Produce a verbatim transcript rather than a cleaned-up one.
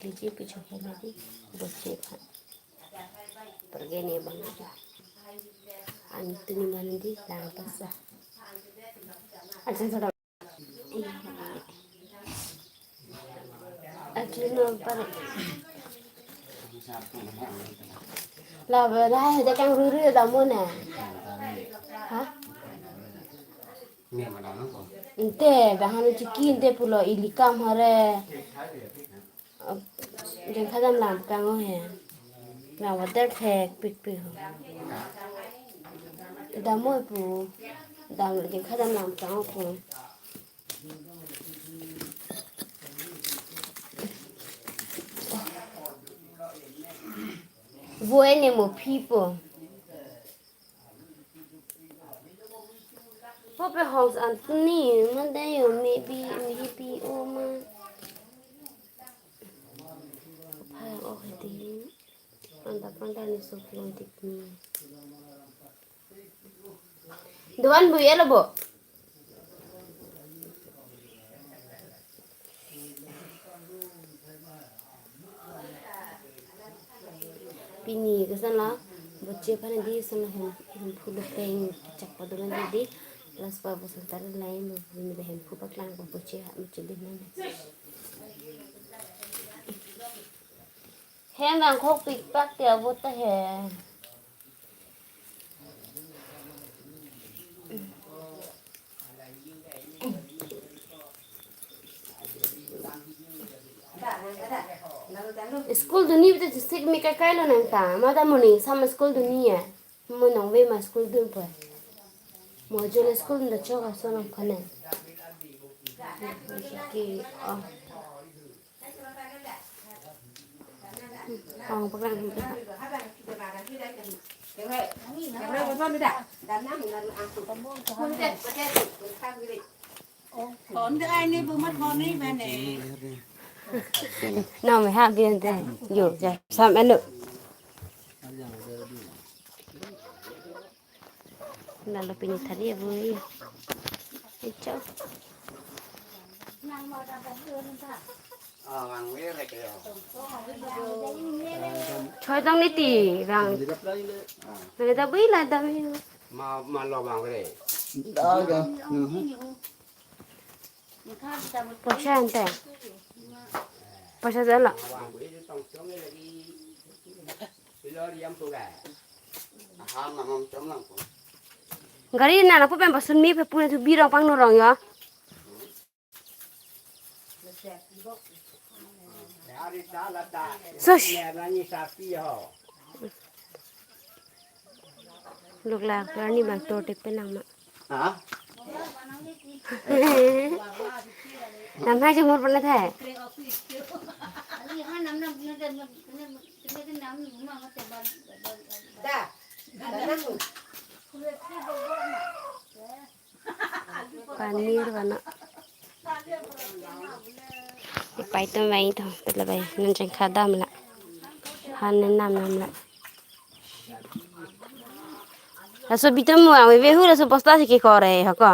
Liji pu chokhe liji, boche phan. Pergene bang aja. Antu ni mandi lang pasa. Aja sada. Aja no pare. La bela hede kang ruru dam-o ne. Ha? Inte, bahan chiki inte pulo ili kam hare. Jengkha dam lang kang-o he. Na water phek pik pik ho. Dam-o pu. Dam jengkha dam lang kang-o pu. Vo ene mo phi po. Hope house an ni mande yo, maybe, maybe o ma. Phai o hedi. Anta panta ni sok long tik ni. Doan bu yelo bo. Pini kesan la, boche phan di san la hem, hemphu lo peng chak pa doan di, last pa bosan tar lain, pini hemphu paklang pa boche ha, boche di nang. Hem nang khok pik pak ti abot ta he. School dunji pu ta sik mi kakai lo nang ta. Mada morning sam school dunji ya. Mo nong ve ma school dun po. Mo jole school dun da chok aso nang khane. Ki, oh. Ong paklang, ong paklang. Thon ke ai ni bu ma thon ni ba ne. Nang me ha bien te. Yo, ja, sam elo. Nalo pini thari abui. Echo. Choi tong ni ti bang. Nang ta bui la dam hi. Ma, ma lo bang re. Da, da. Poisa ante. Poisa jala. Gari na na pu pen pasun mi pe pu na tu birong pangno rong yo. Sus. Lok la karni bang tor te penang ma. Ha? Nam hai jemur pala thai. Panir bana. Ipai to mai to, pela bai, nang jengkha dam la. Han ne nam nam la. Laso bitum mo ang ve hu laso bosta si ke kore ho ko.